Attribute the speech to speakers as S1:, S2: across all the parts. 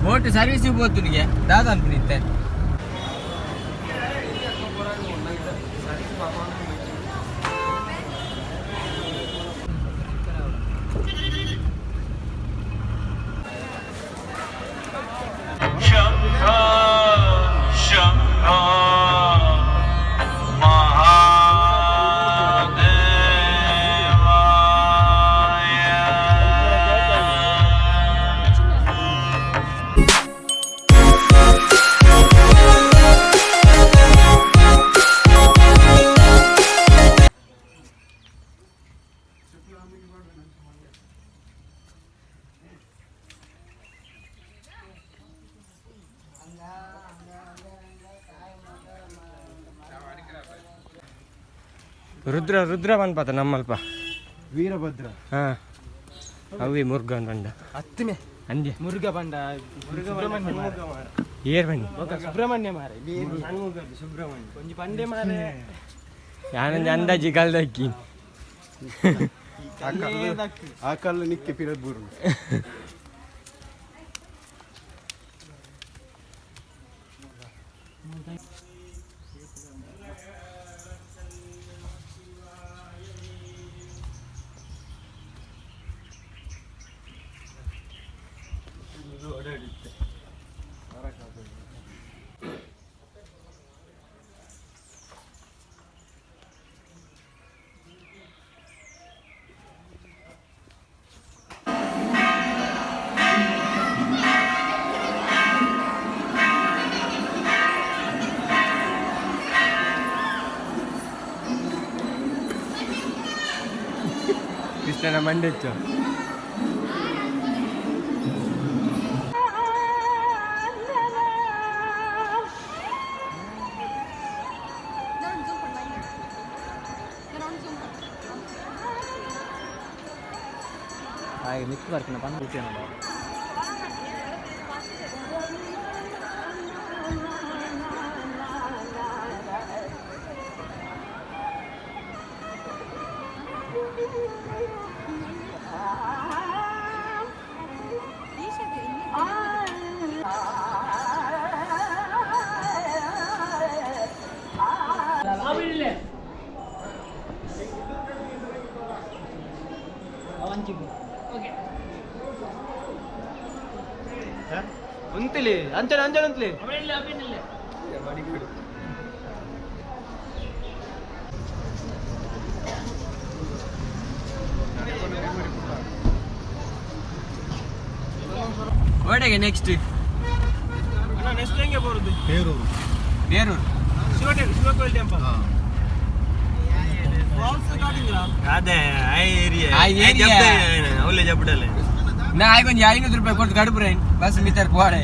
S1: Boat service ಪೋತುನಿಗೆ ದಾದ ಅನ್ಪಿನಿತ್ತೆ.
S2: Shambho Shambho Mahadevaya.
S1: Rudra Rudra ಪನ್ಪತ ನಮ್ಮಲ್ಪ.
S3: Veerabhadra.
S1: ಹಾ, ಅವೇ ಮುರ್ಗನ್ ಬಂಡ.
S3: ಅತ್ತಮೆ.
S1: ಅಂದ್ಯ.
S3: ಮುರುಘ ಬಂಡ, ಸುಬ್ರಹ್ಮಣ್ಯ.
S1: ಏರ್ ಬನ್ನಿ.
S3: ಸುಬ್ರಹ್ಮಣ್ಯ ಮಾರೆ, ಸುಬ್ರಹ್ಮಣ್ಯ ಒಂಜಿ ಬಂಡೆ ಮಾರೆ.
S1: ಯಾನೊಂದು ಅಂದಾಜಿ ಕಲ್ದಕ್ಕಿ.
S4: ಆ ಕಲ್ಲು ನಿಕ್ಕೆ ಪಿರಬೂರು.
S1: ಕೃಷ್ಣನ ಮಂಡೆಚ್ಚು.
S5: Naron zoom Padwa. ನರೋನ್ zoom.
S3: ಹಾಗೆ ಮಿತ್ ಬರ್ಕಿನ ಪನ್ನ. ಉಂತಿಲಿ ಅಂಚನೆ ಅಂಚನೆ ಉಂತಿಲಿ.
S1: ಓಡೆಗೆ ನೆಕ್ಸ್ಟ್?
S3: ನೆಕ್ಸ್ಟ್ ಹೆಂಗೆ ಬರುದು?
S4: ಪೇರೂರು.
S1: ಬೇರೂರು.
S3: ಶಿವ ಶಿವಕೋಯಿಲ್ ಟೆಂಪಲ್.
S6: ಅದೇ ಆ ಏರಿಯಾ.
S1: ಆ area.
S6: ಅವಲೇ ಜಬ್ಡಲೆ.
S1: ನಾ ಆಯ್ಕೊಂಜಿ 500 ರೂಪಾಯಿ ಕೊಟ್ಟು ಕಡುಪುರೇನ್ ಬಸ್ ಮಿತ್ತರ್ ಪೋಡೆ.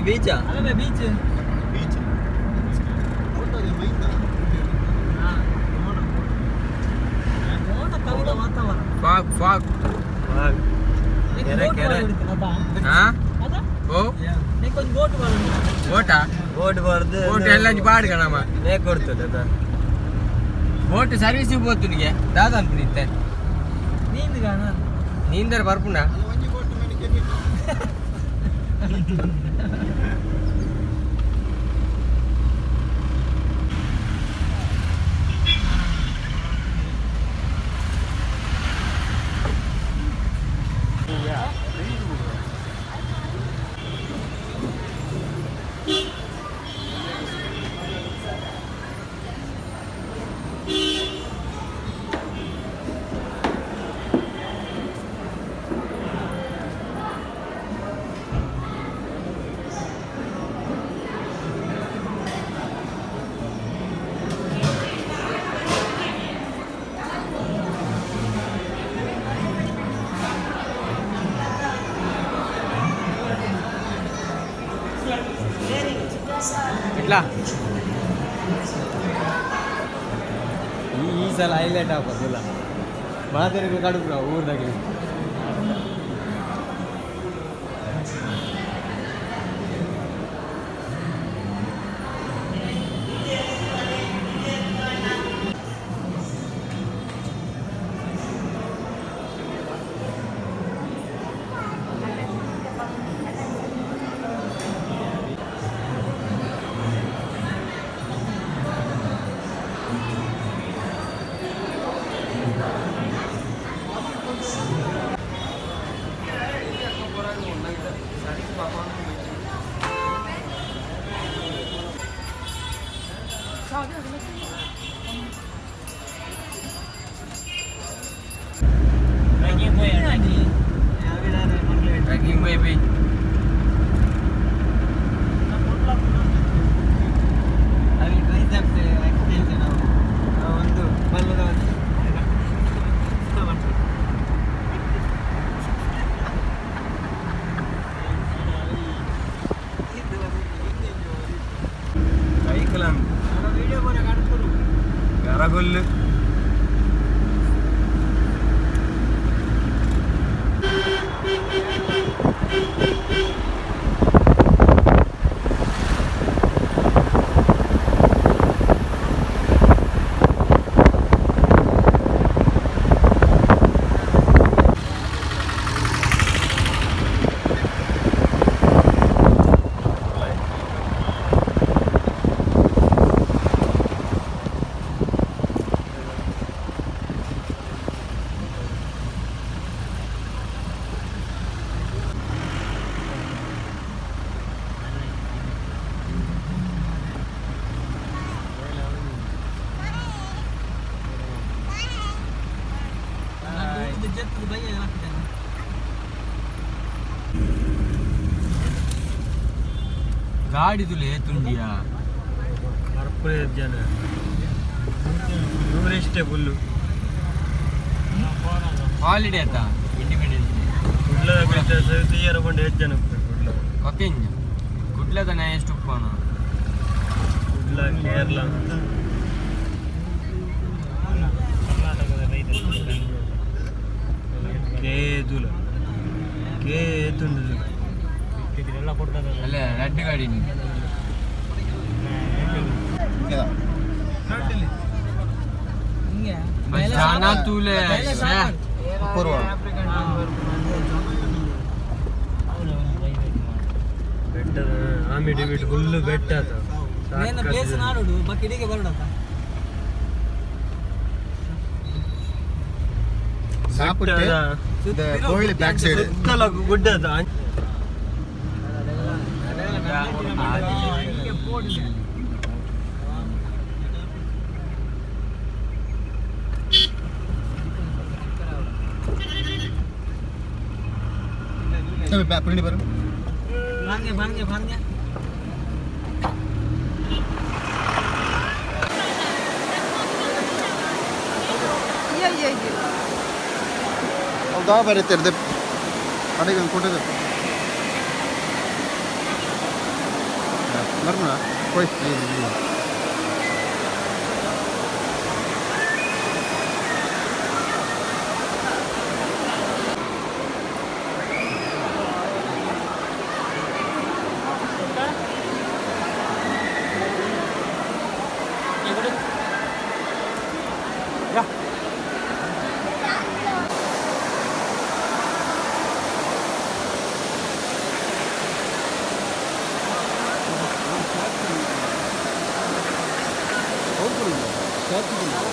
S1: ಬೀಚಾ?
S3: ಬೀಚ್.
S4: ಬೀಚ್.
S1: Fog fog.
S6: ಕೆರೆ ಕೆರೆ.
S1: ಹಾ, ಓ ಬೋಟಾ?
S6: ಬೋಟ್ ಬರ್ದು.
S1: ಬೋಟ್ ಎಲ್ಲ ಪಾಡ್ಗ ನಮ್ಮ.
S6: ನೇ ಕೊಡ್ತದೆ ಅದ.
S1: ಬೋಟ್ ಸರ್ವಿಸ್ ಪೋತುನಿಗೆ ದಾದ ಅನ್ಪಿನಿತ್ತೆ. ನೀಂದರ್ ಬರ್ಪುಂಡ.
S4: ಒಂಜಿ ಬೋಟ್ ಮಣಿಕೆ.
S1: ಎಟ್ಲಾ
S3: ಈ ಸಲ ಹೈಲೈಟ್ ಆಗೋದಿಲ್ಲ ಮಾದರಿಗೆ ಕಡುಬು ಊರ್ದಾಗಲಿ.
S1: Trekking bye bye.
S3: ಅಲ್ಲಿ ಟ್ರೈಸೆಪ್ಸ್ ಎಕ್ಸಸೈಸ್ ನಾವು ಒಂದು ಬಲ್ಲದ ಒಂದು.
S6: ಸೈಕಲ್ ಕರಗೊಲ್ಲು.
S1: ಗಾಡಿ ತುಲೆ ತುಂಡಿಯಾ.
S6: ಮರ್ಪುರ ಜನ ಟೂರಿಸ್ಟೇ ಫುಲ್ಲು.
S1: ಹಾಲಿಡೇ ಆತ, ಇಂಡಿಪೆಂಡೆನ್ಸ್ ಡೇ.
S6: ಕುಡ್ಲದ ಸವಿತಿಯರ ಕೊಂಡು ಹೆಚ್ಚು ಜನ ಉಪ್ಪುಂಡು ಕುಡ್ಲ.
S1: ಕೊಕ್ಕೆಂಜ ಕುಡ್ಲದ ನಾ ಎಷ್ಟು ಉಪ್ಪಣ.
S6: ಕುಡ್ಲ, ಕೇರಳ, ಕೇದುಲ ಕೇತುಂಡು.
S1: ಅಲ್ಲ, ರೆಡ್ ಗಾಡಿ. ಜಾನ ತೂಲೆ.
S4: ಪೂರ್ವ.
S6: ಬೆಟ್ಟದ ಆಮಿಡಿ ಬಿಟ್ಟು ಫುಲ್ಲು ಬೆಟ್ಟ ಆತ.
S3: ಪ್ಲೇಸ್ ನಾಡುಡು ಬಕ್ ಇಡಿಗೆ ಬರೋಡತ್ತ.
S4: ಸಾಪುಟ್ಟೆ ಕೋವಿಲ್ ಬ್ಯಾಕ್ ಸೈಡ್.
S6: ಸುತ್ತಲ ಗುಡ್ಡ ಆತ.
S4: ಪ್ರಿಂಟ್ ಬರು.
S3: ಭಾಂಗೆ ಭಾಂಗೆ ಭಾಂಗೆ.
S5: Yeah, yeah, yeah.
S4: ಅವ್ರು ಬರುತ್ತೆ ಕಡೆಗೆ ಒಂದು ಕೊಟ್ಟಿದೆ ಬರ್ಮಣ ಹೋಯ್.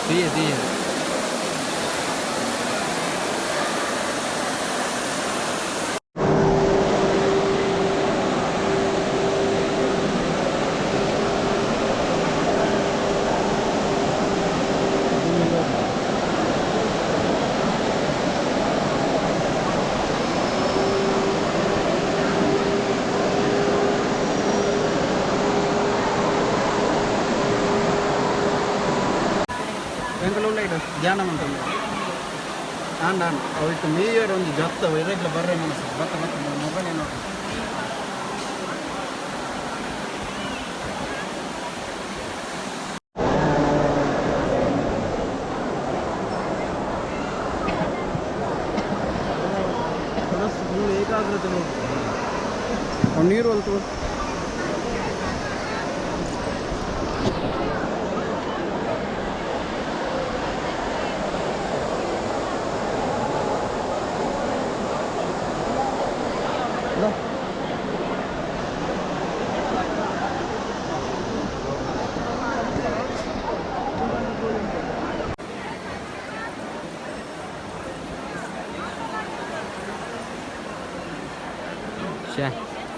S1: തീയ തീയ.
S4: ಬೆಂಗಳೂರು ಧ್ಯಾನ ಮಂತಂದು ಆಂಡ್ ಆಂಡ್ ಅವಿಟ್ಟು ಮೀಯರ್ ಒಂದು ಜತ್ತ ಎರೆಗ್ಲ ಬರ್ರೆ ಮನಸ್ಸು ಬತ್ತ ಬತ್ತ ಮೊಬೈಲ್ ಏನೋ. ನೀರು ಅಲ್ತು.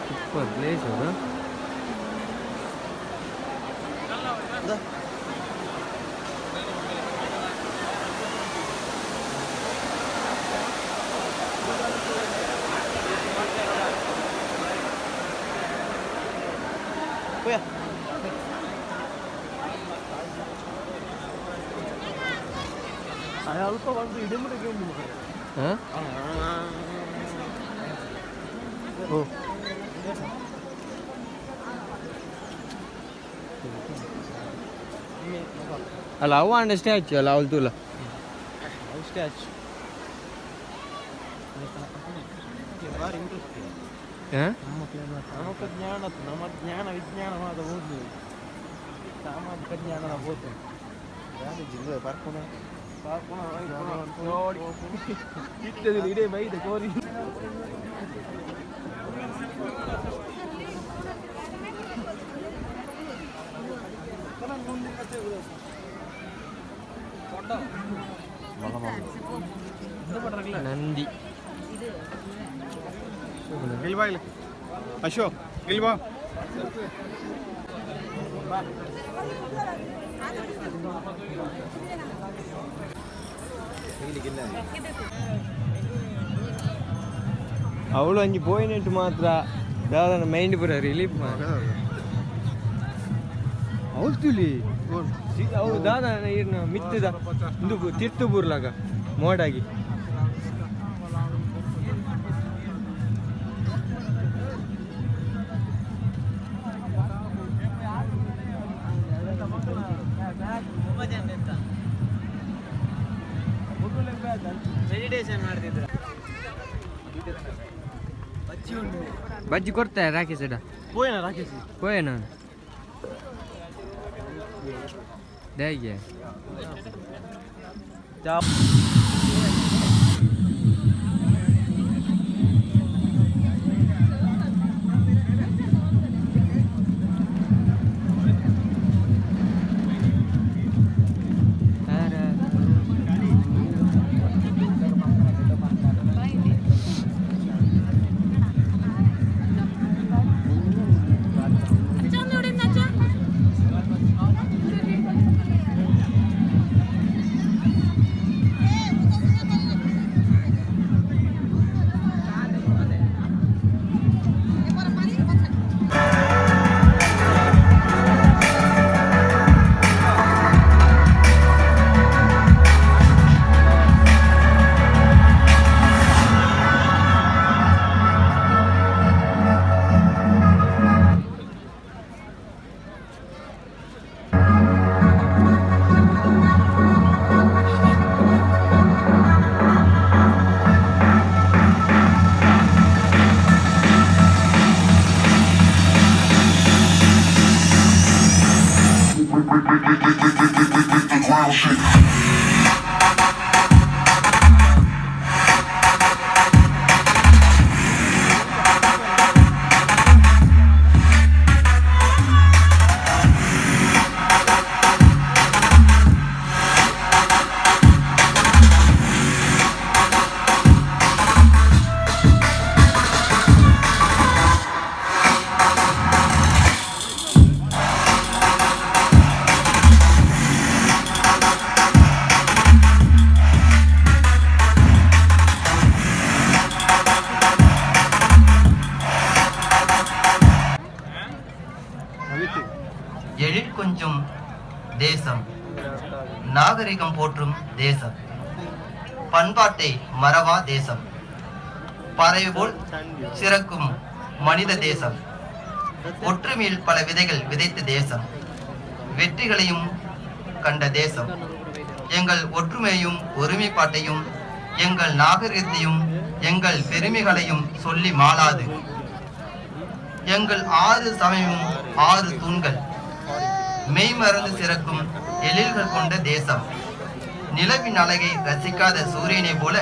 S1: ಸೂಪರ್ ಪ್ಲೇಸ್ ಅದು.
S6: ಅಲ್ಪ ಬಂದು ಇಡಮುಡಿಗೆ.
S1: ಹಾಂ, ಓ ಅಲ್ಲ, ಅವ ಅಂಡ ಸ್ಟ್ಯಾಚು ಅಲ್ಲ, ಅವಳು ತೂಲ.
S6: ಸ್ಟ್ಯಾಚು.
S1: ಹಾಂ,
S6: ನಮಕ ಜ್ಞಾನ, ನಮ್ಮ ಜ್ಞಾನ ವಿಜ್ಞಾನವಾದ ಓದು, ಸಾಮಾಜಿಕ ಜ್ಞಾನದ ಓದು. ಇಡೇ ಮೈದ ಕೋರಿ.
S1: ನಂದಿ.
S4: ಇಲ್ವಾ ಇಲ್ಲಿ ಅಶೋಕ್ ಇಲ್ವಾ?
S1: ಅವಳು ಅಂಜಿ ಪೋಯಿನೆಟ್ ಮಾತ್ರ ದಾದನ ಮೈಂಡ್ ಪೂರ ರಿಲೀಫ್. ಅವಳು ತುಲಿ ಅವು ದಾದ ಇರ್ನ ಮಿತ್ತದ ಇಂದು ತಿರ್ತು ಬೂರ್ಲಾಗ ಮೋಡಾಗಿ.
S3: ಮೆಡಿಟೇಷನ್ ಮಾಡ್ತಿದ್ರ.
S1: ಬಜ್ಜಿ ಕೊಡ್ತಾರೆ ರಾಕೇಶ್ ಅಡ.
S6: ಪೋಯನ ರಾಕೇಶ್?
S1: ಪೋಯ ನಾನು ಹೇಗೆ.
S2: Make the ground shake.
S7: எழில் கொஞ்சும் தேசம், நாகரிகம் போற்றும் தேசம், பண்பாட்டை மறவா தேசம், பறவை போல் சிறக்கும் மனித தேசம், ஒற்றுமையில் பல விதைகள் விதைத்த தேசம், வெற்றிகளையும் கண்ட தேசம். எங்கள் ஒற்றுமையும் ஒருமைப்பாட்டையும் எங்கள் நாகரிகத்தையும் எங்கள் பெருமைகளையும் சொல்லி மாளாது. எங்கள் 6 சமயமும் 6 தூண்கள். மெய்மறந்து சிறக்கும் எழில்கள் கொண்ட தேசம். நிலவின் அழகை ரசிக்காத சூரியனை போல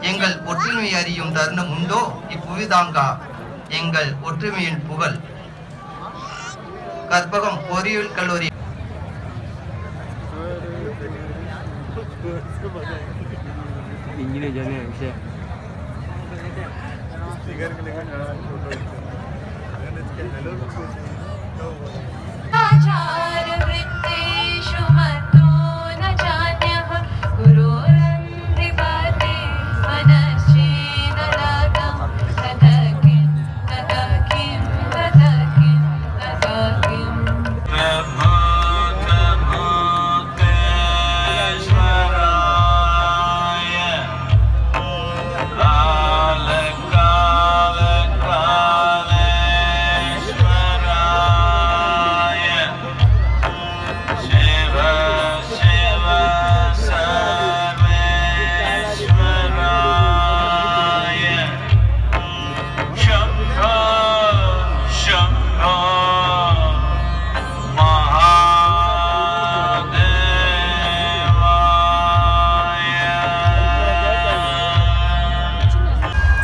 S7: எங்கள் ஒற்றுமை அறியும் தருணம் உண்டோ இப்புவிதாங்கா எங்கள் ஒற்றுமையின் புகழ். கற்பகம் பொறியியல் கல்லூரி.
S1: ಇಂಜಿನ ಜನ ವಿಷಯ.
S8: आचारवृत्तेषु मत्तो न चान्यः गुरोरन्धिपाते मनश्चेददातं ततः किं ततः किं ततः किं ततः किम्।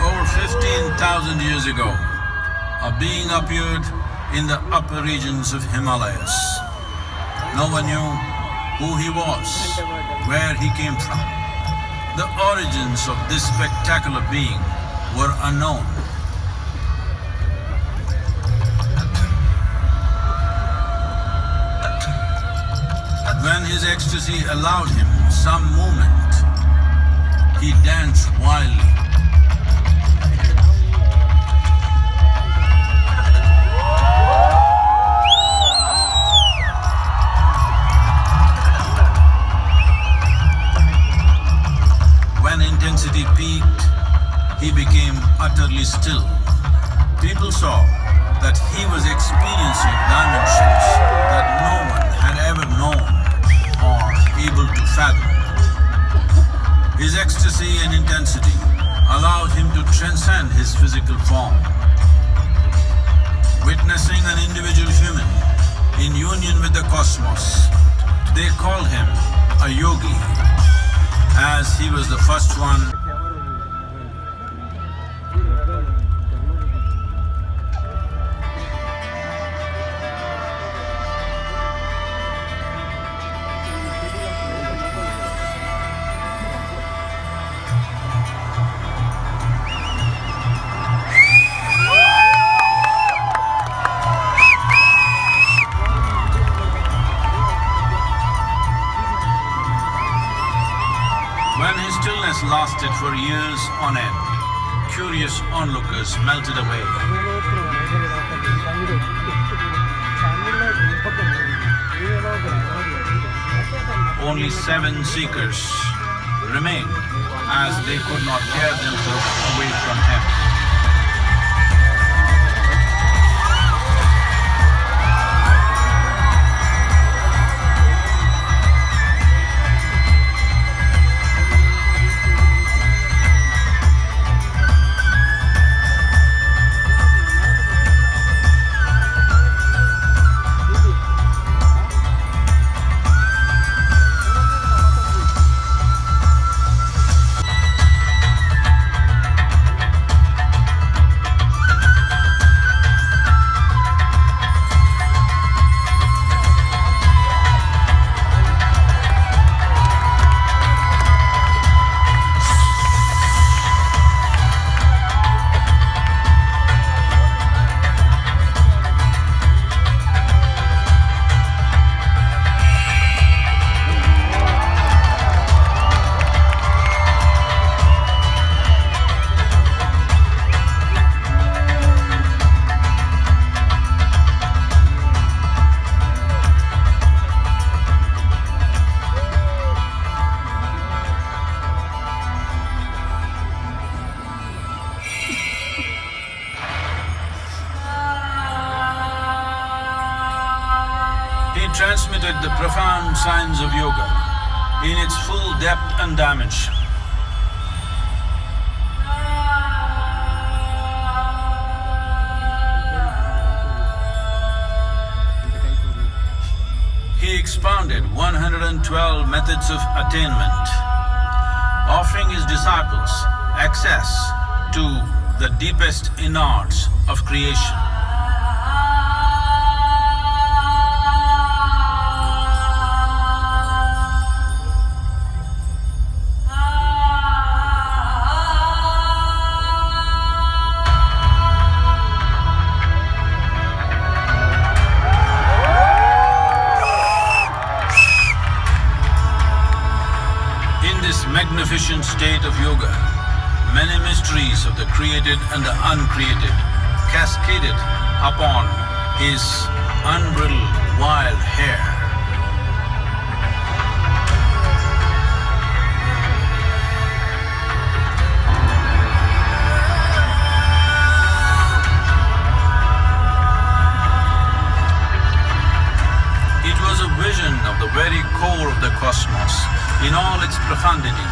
S9: Over 15,000 years ago, a being appeared in the upper regions of Himalayas. No one knew who he was, where he came from. The origins of this spectacular being were unknown. When his ecstasy allowed him some movement, he danced wildly. When intensity peaked, he became utterly still. People saw that he was experiencing dimensions that no one had ever known or able to fathom. His ecstasy and intensity allowed him to transcend his physical form. Witnessing an individual human in union with the cosmos, they called him a yogi, as he was the first one. When his stillness lasted for years on end, curious onlookers melted away. Only 7 seekers remained, as they could not tear themselves away from him. He transmitted the profound science of yoga in its full depth and dimension. expounded 112 methods of attainment, offering his disciples access to the deepest innards of creation. In this magnificent state of yoga, many mysteries of the created and the uncreated cascaded upon his unbridled wild hair. It was a vision of the very core of the cosmos in all its profundity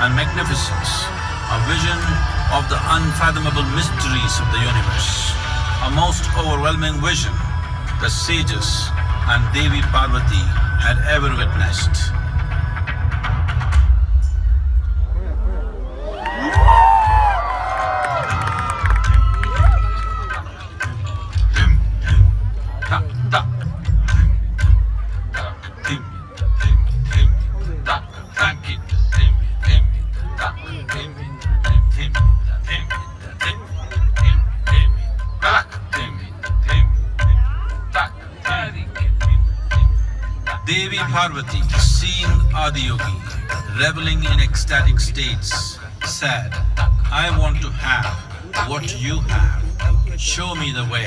S9: and magnificence, a vision of the unfathomable mysteries of the universe, a most overwhelming vision the sages and Devi Parvati had ever witnessed. Devi Parvati, seeing Adiyogi reveling in ecstatic states, said, "I want to have what you have. Show me the way."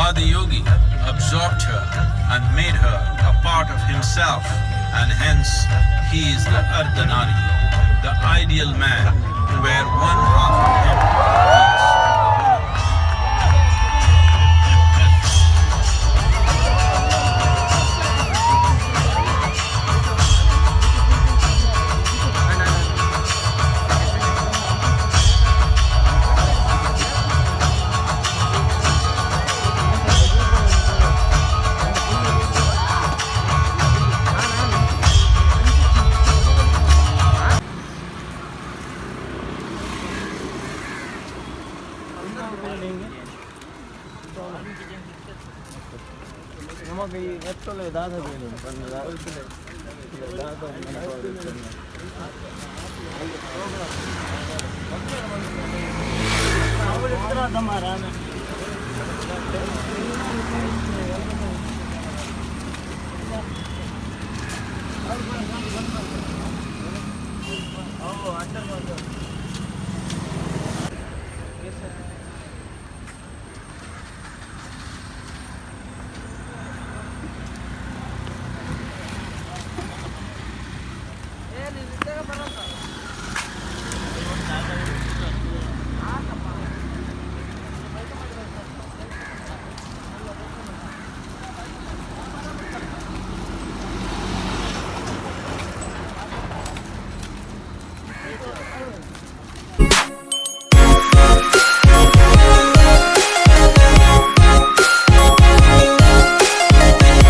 S9: Adiyogi absorbed her and made her a part of himself, and hence he is the Ardhanari, the ideal man, where one half of him is universe.
S6: ನಮಕ್ ಈ ಎತ್ತೊಲೆ ದಾದ ಪಂಡ ದಾದ